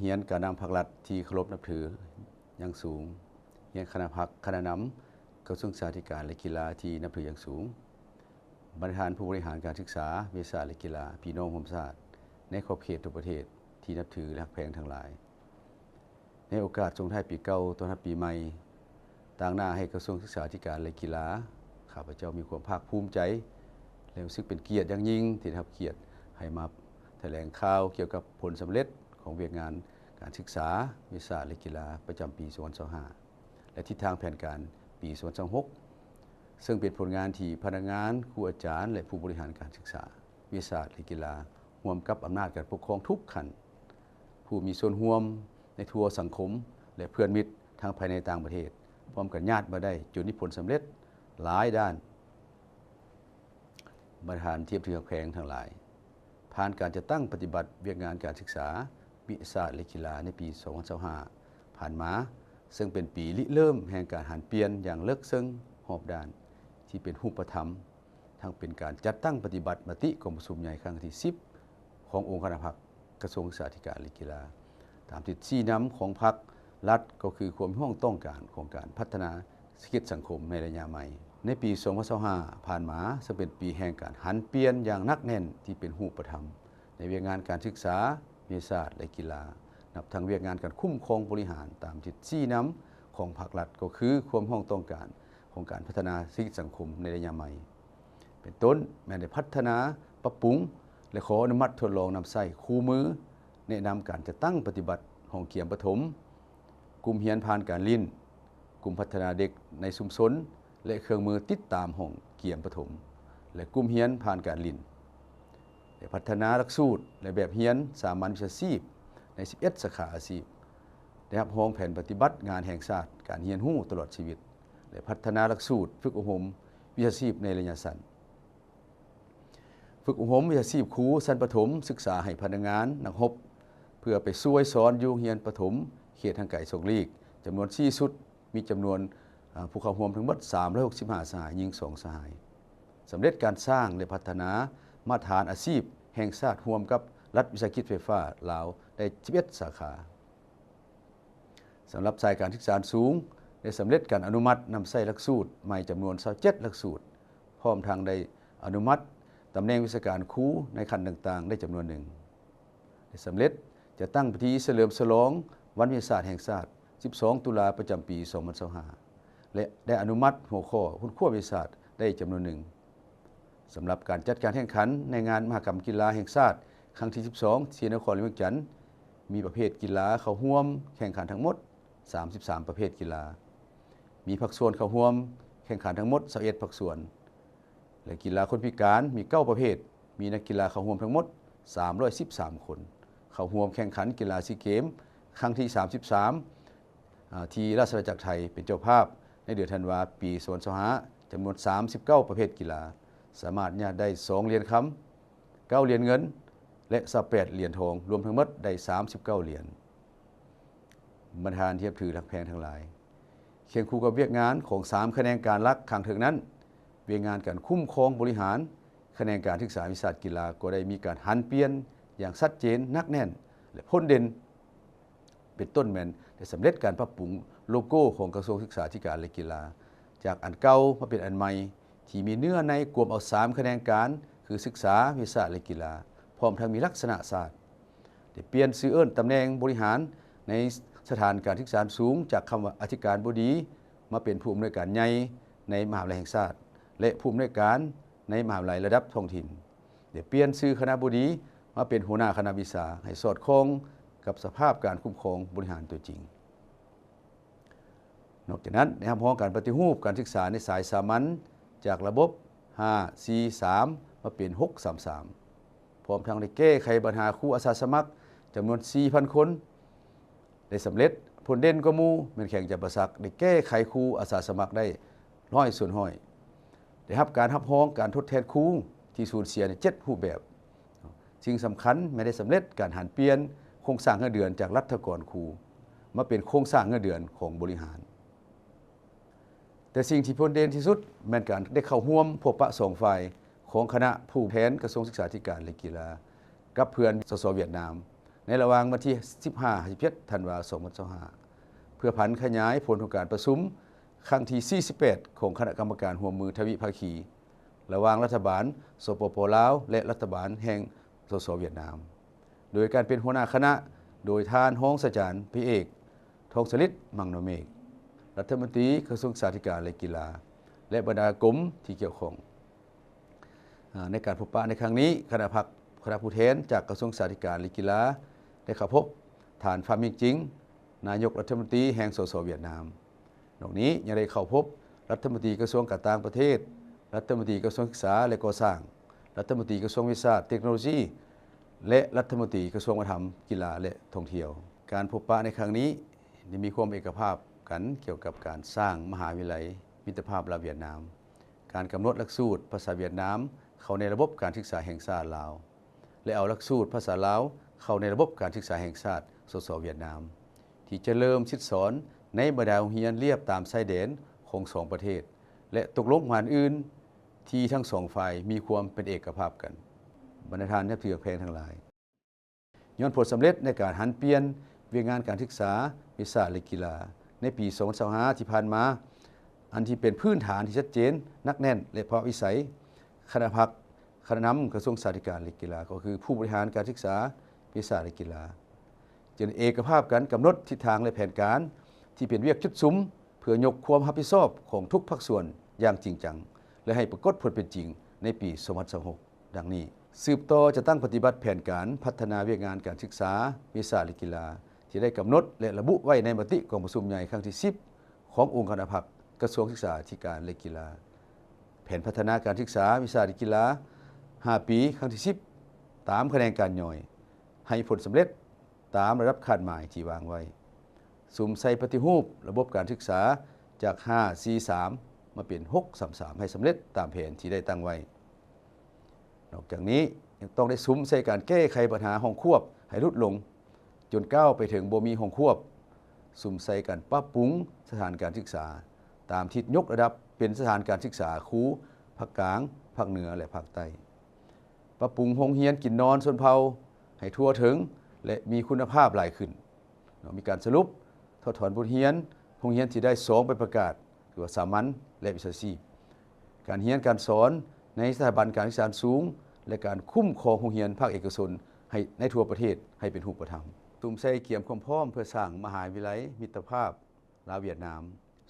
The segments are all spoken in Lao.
ຮຽນການນຳພັກລັດທີ່ເຄົາລົບນັບຖືຢ່າງສູງ, ຮຽນຄະນະພັກ, ຄະນະນຳກະຊວງສຶກສາທິການ ແລະ ກິລາທີ່ນັບຖືຢ່າງສູງ, ບັນດາທ່ານຜູ້ບໍລິຫານການສຶກສາ, ວິທະຍາສາດ ແລະ ກິລາ, ພີ່ນ້ອງຮ່ວມຊາດໃນຂອບເຂດທົ່ວປະເທດທີ່ນັບຖື ແລະ ຮັກແພງທັງຫຼາຍ. ໃນໂອກາດສົ່ງທ້າຍປີເກົ່າ ຕ້ອນຮັບປີໃໝ່, ຕາງໜ້າໃຫ້ກະຊວງສຶກສາທິການ ແລະ ກິລາ, ຂ້າພະເຈົ້າມີຄວາມພາກພູມໃຈ ແລະ ຮູ້ສຶກເປັນກຽດຢ່າງຍິ່ງທີ່ໄດ້ຮັບກຽດໃຫ້ມາຖະແຫຼງຂ່າວກ່ຽວກັບຜົນສຳເລັດຂອງວຽກງານການສຶກສາ, ວິທະຍາສາດ ແລະ ກິລາ ປະຈຳປີສອງພັນຊາວຫ້າ ແລະ ທິດທາງແຜນການປີສອງພັນຊາວຫົກ ເຊິ່ງເປັນຜົນງານທີ່ພະນັກງານ, ຄູອາຈານ ແລະ ຜູ້ບໍລິຫານການສຶກສາ, ວິທະຍາສາດ ແລະ ກິລາ ຮ່ວມກັບອຳນາດການປົກຄອງທຸກຂັ້ນ, ຜູ້ມີສ່ວນຮ່ວມໃນທົ່ວສັງຄົມ ແລະ ເພື່ອນມິດທັງພາຍໃນຕ່າງປະເທດ ພ້ອມກັນຍາດມາໄດ້ຈົນມີຜົນສຳເລັດຫຼາຍດ້ານ. ບັນດາທ່ານທີ່ນັບຖືຮັກແພງທັງຫຼາຍ, ຜ່ານການຈັດຕັ້ງປະຕິບັດວຽກງານການສຶກສາ, ວິທະຍາສາດ ແລະ ກິລາ ໃນປີສອງພັນຊາວຫ້າ ຜ່ານມາ, ເຊິ່ງເປັນປີລິເລີ່ມແຫ່ງການຫັນປ່ຽນຢ່າງເລິກເຊິ່ງຮອບດ້ານ ທີ່ເປັນຮູບປະທຳ, ທັງເປັນການຈັດຕັ້ງປະຕິບັດມະຕິກອງປະຊຸມໃຫຍ່ຄັ້ງທີສິບ ຂອງອົງຄະນະພັກກະຊວງສຶກສາທິການ ແລະ ກິລາ ຕາມທິດຊີ້ນຳຂອງພັກລັດ ກໍຄືຄວາມຮຽກຮ້ອງຕ້ອງການຂອງການພັດທະນາເສດຖະກິດສັງຄົມໃນໄລຍະໃໝ່. ໃນປີສອງພັນຊາວຫ້າຜ່ານມາ ເຊິ່ງເປັນປີແຫ່ງການຫັນປ່ຽນຢ່າງໜັກແໜ້ນທີ່ເປັນຮູບປະທຳໃນວຽກງານການສຶກສາ, ວິທະຍາສາດ ແລະ ກິລາ, ນັບທັງວຽກງານການຄຸ້ມຄອງບໍລິຫານຕາມທິດຊີ້ນຳຂອງພັກລັດ ກໍຄືຄວາມຮຽກຮ້ອງຕ້ອງການຂອງການພັດທະນາເສດຖະກິດສັງຄົມໃນໄລຍະໃໝ່. ເປັນຕົ້ນ ແມ່ນໄດ້ພັດທະນາ, ປັບປຸງ ແລະ ຂໍອະນຸມັດທົດລອງນຳໃຊ້ຄູ່ມື, ແນະນຳການຈັດຕັ້ງປະຕິບັດຫ້ອງກຽມປະຖົມ, ກຸ່ມຮຽນຜ່ານການຫຼິ້ນ, ກຸ່ມພັດທະນາເດັກໃນຊຸມຊົນ ແລະ ເຄື່ອງມືຕິດຕາມຫ້ອງກຽມປະຖົມ ແລະ ກຸ່ມຮຽນຜ່ານການຫຼິ້ນ, ໄດ້ພັດທະນາຫຼັກສູດ ແລະ ແບບຮຽນສາມັນວິຊາຊີບໃນສິບເອັດສາຂາອາຊີບ, ໄດ້ຮັບຮອງແຜນປະຕິບັດງານແຫ່ງຊາດການຮຽນຮູ້ຕະຫຼອດຊີວິດ ແລະ ພັດທະນາຫຼັກສູດຝຶກອົບຮົມວິຊາຊີບໃນໄລຍະສັ້ນ. ຝຶກອົບຮົມວິຊາຊີບຄູຊັ້ນປະຖົມສຶກສາໃຫ້ພະນັກງານນັກຮົບ ເພື່ອໄປຊ່ວຍສອນຢູ່ໂຮງຮຽນປະຖົມເຂດຫ່າງໄກສອກຫຼີກ ຈຳນວນສີ່ຊຸດ, ມີຈຳນວນ ອາ ຜູ້ເຂົ້າຮ່ວມທັງໝົດສາມຮ້ອຍຫົກສິບຫ້າສະຫາຍ, ຍິງສອງສະຫາຍ. ສຳເລັດການສ້າງ ແລະ ພັດທະນາມາດຖານອາຊີບແຫ່ງຊາດຮ່ວມກັບລັດວິສາຫະກິດໄຟຟ້າລາວໄດ້ສິບເອັດສາຂາ. ສຳລັບສາຍການສຶກສາສູງ ໄດ້ສຳເລັດການອະນຸມັດນຳໃຊ້ຫຼັກສູດໃໝ່ຈຳນວນຊາວເຈັດຫຼັກສູດ, ພ້ອມທັງໄດ້ອະນຸມັດຕຳແໜ່ງວິຊາການຄູໃນຂັ້ນຕ່າງໆໄດ້ຈຳນວນໜຶ່ງ. ໄດ້ສຳເລັດຈັດຕັ້ງພິທີສະເຫຼີມສະຫຼອງວັນວິທະຍາສາດແຫ່ງຊາດ ສິບສອງ ຕຸລາ ປະຈຳປີ ສອງພັນຊາວຫ້າ ແລະ ໄດ້ອະນຸມັດຫົວຂໍ້ຄົ້ນຄວ້າວິທະຍາສາດໄດ້ຈຳນວນໜຶ່ງ. ສຳລັບການຈັດການແຂ່ງຂັນໃນງານມະຫະກຳກິລາແຫ່ງຊາດຄັ້ງທີສິບສອງ ທີ່ນະຄອນຫຼວງວຽງຈັນ ມີປະເພດກິລາເຂົ້າຮ່ວມແຂ່ງຂັນທັງໝົດສາມສິບສາມປະເພດກິລາ, ມີພາກສ່ວນເຂົ້າຮ່ວມແຂ່ງຂັນທັງໝົດຊາວເອັດພາກສ່ວນ ແລະ ກິລາຄົນພິການມີເກົ້າປະເພດ, ມີນັກກິລາເຂົ້າຮ່ວມທັງໝົດສາມຮ້ອຍສິບສາມຄົນ, ເຂົ້າຮ່ວມແຂ່ງຂັນກິລາຊີເກມຄັ້ງທີສາມສິບສາມ ອາ ທີ່ລາຊະອານາຈັກໄທເປັນເຈົ້າພາບໃນເດືອນທັນວາປີສອງພັນຊາວຫ້າ ຈຳນວນສາມສິບເກົ້າປະເພດກິລາ, ສາມາດຍາດໄດ້ສອງຫຼຽນຄຳ, ເກົ້າຫຼຽນເງິນ ແລະ ຊາວແປດຫຼຽນທອງ, ລວມທັງໝົດໄດ້ສາມສິບເກົ້າຫຼຽນ. ບັນດາທ່ານທີ່ນັບຖືຮັກແພງທັງຫຼາຍ, ຄຽງຄູ່ກັບວຽກງານຂອງສາມຂະແໜງການຫຼັກຂ້າງເທິງນັ້ນ, ວຽກງານການຄຸ້ມຄອງບໍລິຫານ, ຂະແໜງການສຶກສາ, ວິຊາກິລາ ກໍໄດ້ມີການຫັນປ່ຽນຢ່າງຊັດເຈນ, ໜັກແໜ້ນ ແລະ ພົ້ນເດັ່ນ. ເປັນຕົ້ນແມ່ນໄດ້ສຳເລັດການປັບປຸງໂລໂກ້ຂອງກະຊວງສຶກສາທິການ ແລະ ກິລາ ຈາກອັນເກົ່າມາເປັນອັນໃໝ່ ທີ່ມີເນື້ອໃນກວມເອົາສາມຂະແໜງການ ຄື ສຶກສາ, ວິທະຍາສາດ ແລະ ກິລາ ພ້ອມທັງມີລັກສະນະຊາດ. ໄດ້ປ່ຽນຊື່ເອີ້ນຕຳແໜ່ງບໍລິຫານໃນສະຖານການສຶກສາສູງ ຈາກຄຳວ່າອະທິການບໍດີ ມາເປັນຜູ້ອຳນວຍການໃຫຍ່ໃນມະຫາວິທະຍາໄລແຫ່ງຊາດ ແລະ ຜູ້ອຳນວຍການໃນມະຫາວິທະຍາໄລລະດັບທ້ອງຖິ່ນ. ໄດ້ປ່ຽນຊື່ຄະນະບໍດີມາເປັນຫົວໜ້າຄະນະວິຊາ ໃຫ້ສອດຄ່ອງກັບສະພາບການຄຸ້ມຄອງບໍລິຫານຕົວຈິງ. ນອກຈາກນັ້ນ ໄດ້ຮັບຮອງການປະຕິຮູບການສຶກສາໃນສາຍສາມັນ ຈາກລະບົບຫ້າສີ່ສາມ ມາເປັນຫົກສາມສາມ ພ້ອມທັງໄດ້ແກ້ໄຂບັນຫາຄູອາສາສະໝັກຈຳນວນສີ່ພັນຄົນ ໄດ້ສຳເລັດ. ຜົນເດັ່ນກວ່າໝູ່ແມ່ນແຂວງຈຳປາສັກໄດ້ແກ້ໄຂຄູອາສາສະໝັກໄດ້ຮ້ອຍສ່ວນຮ້ອຍ, ໄດ້ຮັບການຮັບຮອງການທົດແທນຄູທີ່ສູນເສຍໃນເຈັດຮູບແບບ. ສິ່ງສຳຄັນແມ່ນໄດ້ສຳເລັດການຫັນປ່ຽນໂຄງສ້າງເງິນເດືອນຈາກລັດຖະກອນຄູ ມາເປັນໂຄງສ້າງເງິນເດືອນຂອງບໍລິຫານ. ແຕ່ສິ່ງທີ່ພົ້ນເດັ່ນທີ່ສຸດແມ່ນການໄດ້ເຂົ້າຮ່ວມພົບປະສອງຝ່າຍຂອງຄະນະຜູ້ແທນກະຊວງສຶກສາທິການ ແລະ ກິລາ ກັບເພື່ອນ ສສ ຫວຽດນາມ ໃນລະຫວ່າງວັນທີສິບຫ້າ ຫາ ສິບເຈັດ ທັນວາ ສອງພັນຊາວຫ້າ ເພື່ອຜັນຂະຫຍາຍຜົນຂອງການປະຊຸມຄັ້ງທີສີ່ສິບແປດ ຂອງຄະນະກຳມະການຮ່ວມມືທະວິພາຄີ ລະຫວ່າງລັດຖະບານ ສປປ ລາວ ແລະ ລັດຖະບານແຫ່ງ ສສ ຫວຽດນາມ ໂດຍການເປັນຫົວໜ້າຄະນະໂດຍທ່ານຮອງສາດສະດາຈານ ພະເອກ ທອງສະລິດ ມັງນະເມກ ລັດຖະມົນຕີກະຊວງສຶກສາທິການ ແລະ ກິລາ ແລະ ບັນດາກົມທີ່ກ່ຽວຂ້ອງ. ອາ ໃນການພົບປະໃນຄັ້ງນີ້ ຄະນະພັກ ຄະນະຜູ້ແທນຈາກກະຊວງສຶກສາທິການ ແລະ ກິລາ ໄດ້ເຂົ້າພົບທ່ານ ຟາມມິງຈິງ ນາຍົກລັດຖະມົນຕີແຫ່ງ ສສ ຫວຽດນາມ. ນອກນີ້ຍັງໄດ້ເຂົ້າພົບລັດຖະມົນຕີກະຊວງການຕ່າງປະເທດ, ລັດຖະມົນຕີກະຊວງສຶກສາ ແລະ ກໍ່ສ້າງ, ລັດຖະມົນຕີກະຊວງວິທະຍາສາດ ເຕັກໂນໂລຊີ ແລະ ລັດຖະມົນຕີກະຊວງວັດທະນະທຳ, ກິລາ ແລະ ທ່ອງທ່ຽວ. ການພົບປະໃນຄັ້ງນີ້ໄດ້ມີຄວາມເອກະພາບກັນກ່ຽວກັບການສ້າງມະຫາວິທະຍາໄລມິດຕະພາບລາວຫວຽດນາມ, ການກຳນົດຫຼັກສູດພາສາຫວຽດນາມເຂົ້າໃນລະບົບການສຶກສາແຫ່ງຊາດລາວ ແລະ ເອົາຫຼັກສູດພາສາລາວເຂົ້າໃນລະບົບການສຶກສາແຫ່ງຊາດ ສສ ຫວຽດນາມ ທີ່ຈະເລີ່ມສິດສອນໃນບັນດາໂຮງຮຽນລຽບຕາມຊາຍແດນຂອງສອງປະເທດ ແລະ ຕົກລົງງານອື່ນທີ່ທັງສອງຝ່າຍມີຄວາມເປັນເອກະພາບກັນ. ບັນດາທ່ານທີ່ຮັບຖືຮັກແພງທັງຫຼາຍ, ຍ້ອນຜົນສຳເລັດໃນການຫັນປ່ຽນວຽກງານການສຶກສາ, ວິທະຍາສາດ ແລະ ກິລາ ໃນປີສອງພັນຊາວຫ້າທີ່ຜ່ານມາ, ອັນທີ່ເປັນພື້ນຖານທີ່ຊັດເຈນ, ໜັກແໜ້ນ ແລະ ພະວິໄສ, ຄະນະພັກ ຄະນະນຳກະຊວງສຶກສາທິການ ແລະ ກິລາ ກໍຄືຜູ້ບໍລິຫານການສຶກສາ, ວິທະຍາສາດ ແລະ ກິລາ ຈຶ່ງໄດ້ເອກະພາບກັນກຳນົດທິດທາງ ແລະ ແຜນການທີ່ເປັນວຽກຈຸດສຸມ ເພື່ອຍົກຄວາມຮັບຜິດຊອບຂອງທຸກພາກສ່ວນຢ່າງຈິງຈັງ ແລະ ໃຫ້ປາກົດຜົນເປັນຈິງໃນປີສອງພັນຊາວຫົກ ດັ່ງນີ້. ສືບຕໍ່ຈັດຕັ້ງປະຕິບັດແຜນການພັດທະນາວຽກງານການສຶກສາ, ວິທະຍາສາດ ແລະ ກິລາ ທີ່ໄດ້ກຳນົດ ແລະ ລະບຸໄວ້ໃນມະຕິກອງປະຊຸມໃຫຍ່ຄັ້ງທີສິບ ຂອງອົງຄະນະພັກກະຊວງສຶກສາທິການ ແລະ ກິລາ. ແຜນພັດທະນາການສຶກສາ, ວິທະຍາສາດ ແລະ ກິລາ ຫ້າປີ ຄັ້ງທີສິບ ຕາມຂະແໜງການຍ່ອຍ ໃຫ້ຜົນສຳເລັດຕາມລະດັບຄາດໝາຍທີ່ວາງໄວ້. ສຸມໃສ່ປະຕິຮູບລະບົບການສຶກສາຈາກ ຫ້າ ສີ່ ສາມ ມາເປັນ ຫົກ ສາມ ສາມ ໃຫ້ສຳເລັດຕາມແຜນທີ່ໄດ້ຕັ້ງໄວ້. ນອກຈາກນີ້ ຍັງຕ້ອງໄດ້ສຸມໃສ່ການແກ້ໄຂບັນຫາຫ້ອງຄວບໃຫ້ຫຼຸດລົງ ຈົນກ້າວໄປເຖິງບໍ່ມີຫ້ອງຄວບ, ສຸມໃສ່ການປັບປຸງສະຖານການສຶກສາ ຕາມທິດຍົກລະດັບເປັນສະຖານການສຶກສາຄູພາກກາງ, ພາກເໜືອ ແລະ ພາກໃຕ້, ປັບປຸງໂຮງຮຽນກິນນອນຊົນເຜົ່າໃຫ້ທົ່ວເຖິງ ແລະ ມີຄຸນນະພາບຫຼາຍຂຶ້ນ. ເນາະ ມີການສະຫຼຸບ, ຖອດຖອນບົດຮຽນໂຮງຮຽນທີ່ໄດ້ສອງໃບປະກາດ ຄືວ່າສາມັນ ແລະ ວິຊາຊີບ, ການຮຽນການສອນໃນສະຖາບັນການສຶກສາສູງ ແລະ ການຄຸ້ມຄອງໂຮງຮຽນພາກເອກະຊົນໃຫ້ໃນທົ່ວປະເທດໃຫ້ເປັນຮູບປະທຳ. ສຸມໃສ່ກຽມຄວາມພ້ອມເພື່ອສ້າງມະຫາວິທະຍາໄລມິດຕະພາບລາວຫວຽດນາມ,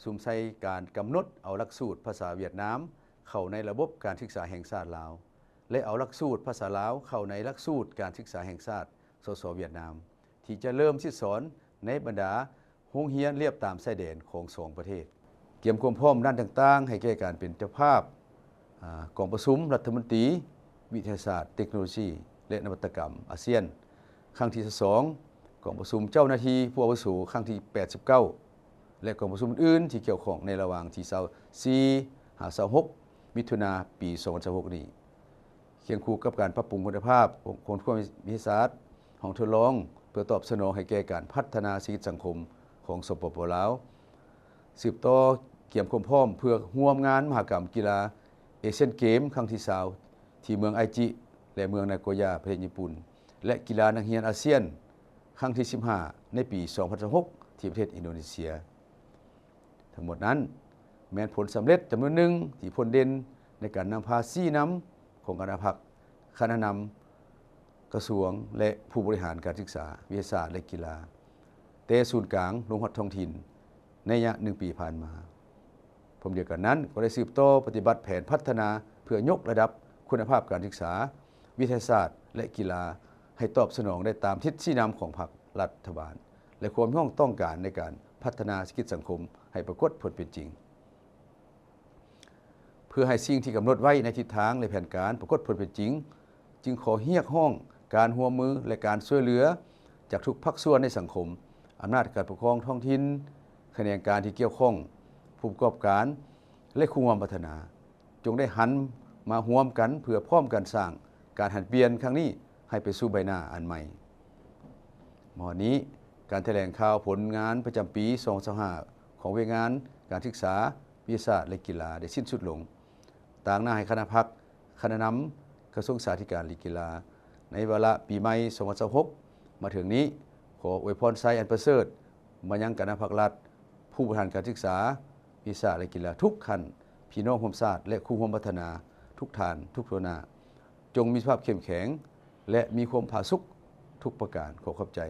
ສຸມໃສ່ການກຳນົດເອົາຫຼັກສູດພາສາຫວຽດນາມເຂົ້າໃນລະບົບການສຶກສາແຫ່ງຊາດລາວ ແລະ ເອົາຫຼັກສູດພາສາລາວເຂົ້າໃນຫຼັກສູດການສຶກສາແຫ່ງຊາດ ສສ ຫວຽດນາມ ທີ່ຈະເລີ່ມສິດສອນໃນບັນດາໂຮງຮຽນລຽບຕາມຊາຍແດນຂອງສອງປະເທດ. ກຽມຄວາມພ້ອມດ້ານຕ່າງໆ ໃຫ້ແກ່ການເປັນເຈົ້າພາບ ອາ ກອງປະຊຸມລັດຖະມົນຕີວິທະຍາສາດ, ເຕັກໂນໂລຊີ ແລະ ນະວັດຕະກຳອາຊຽນ ຄັ້ງທີຊາວສອງ, ກອງປະຊຸມເຈົ້າໜ້າທີ່ຜູ້ອາວຸໂສຄັ້ງທີແປດສິບເກົ້າ ແລະ ກອງປະຊຸມອື່ນໆທີ່ກ່ຽວຂ້ອງໃນລະຫວ່າງທີຊາວສີ່ ຫາ ຊາວຫົກ ມິຖຸນາ ປີສອງພັນຊາວຫົກນີ້. ຄຽງຄູ່ກັບການປັບປຸງຄຸນນະພາບໂຄງຄວາມວິທະຍາສາດ, ຫ້ອງທົດລອງ ເພື່ອຕອບສະໜອງໃຫ້ແກ່ການພັດທະນາເສດຖະກິດສັງຄົມຂອງ ສປປ ລາວ, ສືບຕໍ່ກຽມຄວາມພ້ອມເພື່ອຮ່ວມງານມະຫະກຳກິລາເອຊຽນເກມຄັ້ງທີຊາວ ທີ່ເມືອງໄອຈິ ແລະ ເມືອງນາໂກຍ່າ ປະເທດຍີ່ປຸ່ນ ແລະ ກິລານັກຮຽນອາຊຽນຄັ້ງທີສິບຫ້າ ໃນປີສອງພັນຊາວຫົກ ທີ່ປະເທດອິນໂດເນເຊຍ. ທັງໝົດນັ້ນແມ່ນຜົນສຳເລັດຈຳນວນໜຶ່ງທີ່ພົ້ນເດັ່ນໃນການນຳພາຊີ້ນຳຂອງຄະນະພັກ, ຄະນະນຳກະຊວງ ແລະ ຜູ້ບໍລິຫານການສຶກສາ, ວິທະຍາສາດ ແລະ ກິລາ ແຕ່ສູນກາງລົງຮອດທ້ອງຖິ່ນໃນໄລຍະໜຶ່ງປີຜ່ານມາ. ພ້ອມດຽວກັນນັ້ນກໍໄດ້ສືບຕໍ່ປະຕິບັດແຜນພັດທະນາເພື່ອຍົກລະດັບຄຸນນະພາບການສຶກສາ, ວິທະຍາສາດ ແລະ ກິລາ ໃຫ້ຕອບສະໜອງໄດ້ຕາມທິດຊີ້ນຳຂອງພັກ, ລັດຖະບານ ແລະ ຄວາມຮຽກຮ້ອງຕ້ອງການໃນການພັດທະນາເສດຖະກິດສັງຄົມໃຫ້ປາກົດຜົນເປັນຈິງ. ເພື່ອໃຫ້ສິ່ງທີ່ກຳນົດໄວ້ໃນທິດທາງ ແລະ ແຜນການປາກົດຜົນເປັນຈິງ, ຈຶ່ງຂໍຮຽກຮ້ອງການຮ່ວມມື ແລະ ການຊ່ວຍເຫຼືອຈາກທຸກພາກສ່ວນໃນສັງຄົມ, ອຳນາດການປົກຄອງທ້ອງຖິ່ນ, ຂະແໜງການທີ່ກ່ຽວຂ້ອງ, ຜູ້ປະກອບການ ແລະ ຄູ່ຮ່ວມພັດທະນາ. ຈົ່ງໄດ້ຫັນມາຮ່ວມກັນເພື່ອພ້ອມກັນສ້າງການຫັນປ່ຽນຄັ້ງນີ້ໃຫ້ໄປສູ່ໃບໜ້າອັນໃໝ່. ມາຮອດນີ້, ການຖະແຫຼງຂ່າວຜົນງານປະຈຳປີສອງພັນຊາວຫ້າ ຂອງວຽກງານການສຶກສາ, ວິທະຍາສາດ ແລະ ກິລາ ໄດ້ສິ້ນສຸດລົງ. ຕາງໜ້າໃຫ້ຄະນະພັກ, ຄະນະນຳກະຊວງສຶກສາທິການ ແລະ ກິລາ ໃນວາລະປີໃໝ່ສອງພັນຊາວຫົກ ມາເຖິງນີ້, ຂໍອວຍພອນໄຊອັນປະເສີດມາຍັງຄະນະພັກລັດ, ຜູ້ບໍລິຫານການສຶກສາ, ວິຊາ ແລະ ກິລາທຸກຂັ້ນ, ພີ່ນ້ອງຮ່ວມຊາດ ແລະ ຄູ່ຮ່ວມພັດທະນາທຸກທ່ານ, ທຸກທົ່ວໜ້າ, ຈົ່ງມີສະພາບເຂັ້ມແຂງ ແລະ ມີຄວາມຜາສຸກທຸກປະການ. ຂໍຂອບໃຈ.